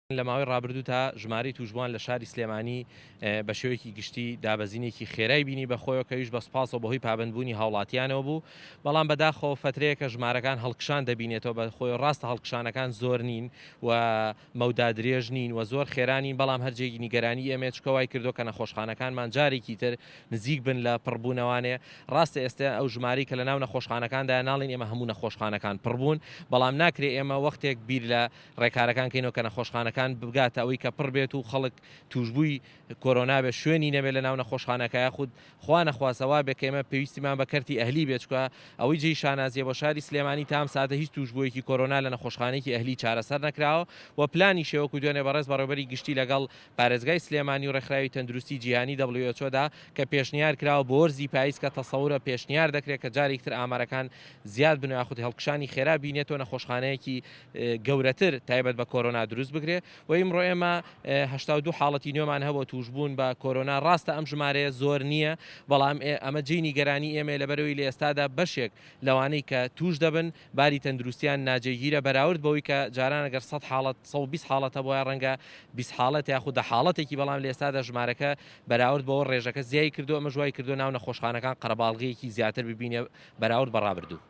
لە ماوەی ڕابردوودا ژمارەی تووشبووان لە شاری سلێمانی بە شێوەیەکی گشتی دابەزینێکی خێرای بینی بەخۆیەوە کە ئەویش بە سوپاسەوە بەهۆی پابەندبوونی هاوڵاتیانەوە بوو، بەڵام بەداخەوە فەترەیەکە ژمارەکان هەڵکشان دەبینێتەوە بە خۆیەوە ڕاستە هەڵکشانەکان زۆر نین و مەودا درێژ نین و زۆر خێرا نین بەڵام هەر جێگی نیگەرانی ئێمەیە چونکە وای کردووە کە نەخۆشخانەکانمان جارێکی تر نزیک بن لە پڕبوونەوانێ ڕاستە ئێستا ئەو ژمارەی کە لە ناو نەخۆشخانەکاندایە ناڵێین ئێمە هەموو نەخۆشخانەکان پڕ بوون بەڵام ناکرێ ئێمە وەختێک بیر لە ڕێکارەکان کەینەوە کە نەخۆشخانەکان بگاتە ئەوەی کە پڕ بێت و خەڵک تووشبووی کۆرۆنا بێت شوێنی نەبێت لە ناو نەخۆشخانەکە یاخود خوا نەخواستە وا بێت کە ئێمە پێویستیمان بە کەرتی ئەهلی بێت چونکە ئەوەی جێی شانازیە بۆ شاری سلێمانی تا ئەم ساتە هیچ تووشبوویەکی کۆرۆنا لە نەخۆشخانەیەکی ئەهلی چارەسەر نەکراوە و پلانیشە وەکو دوێنێ بەڕێز بەڕێوبەری گشتی لەگەڵ پارێزگای سلێمانی و ڕێکخراوی تەندروستی جیهانی WHO دا کە پێشنیار کراوە بۆ وەرزی پاییز کە تەسەورە پێشنیار دەکرێت کە جارێکی تر ئامارەکان زیاد بن و یاخود هەڵکشانی خێرا بینێتەوە نەخۆشخانەیەکی گەورەتر تایبەت بە کۆرۆنا دروست بکرێ و ئیمڕۆ ئێمە 82 حاڵەتی نوێمان هەبووە تووشبوون بە کۆرۆنا ڕاستە ئەم ژمارەیە زۆر نییە بەڵام ئەمە جێی نیگەرانی ئێمەیە لەبەرەوەی لە ئێستادا بەشێک لەوانەی کە تووش دەبن باری تەندروستیان ناجێگیرە بەراورد بەوەی کە جاران ئەگەر 100 حاڵەت 120 حاڵەت هەبوایە ڕەنگە 20 حاڵەت یاخود دە حاڵەتێکی بەڵام لە ئێستادا ژمارەکە بەراورد بەوە ڕێژەکە زیای کردو ئەمەش وای کردووە ناو نەخۆشخانەکان قەرەباڵغییەکی زیاتر ببینێ بەراورد بە ڕابردوو.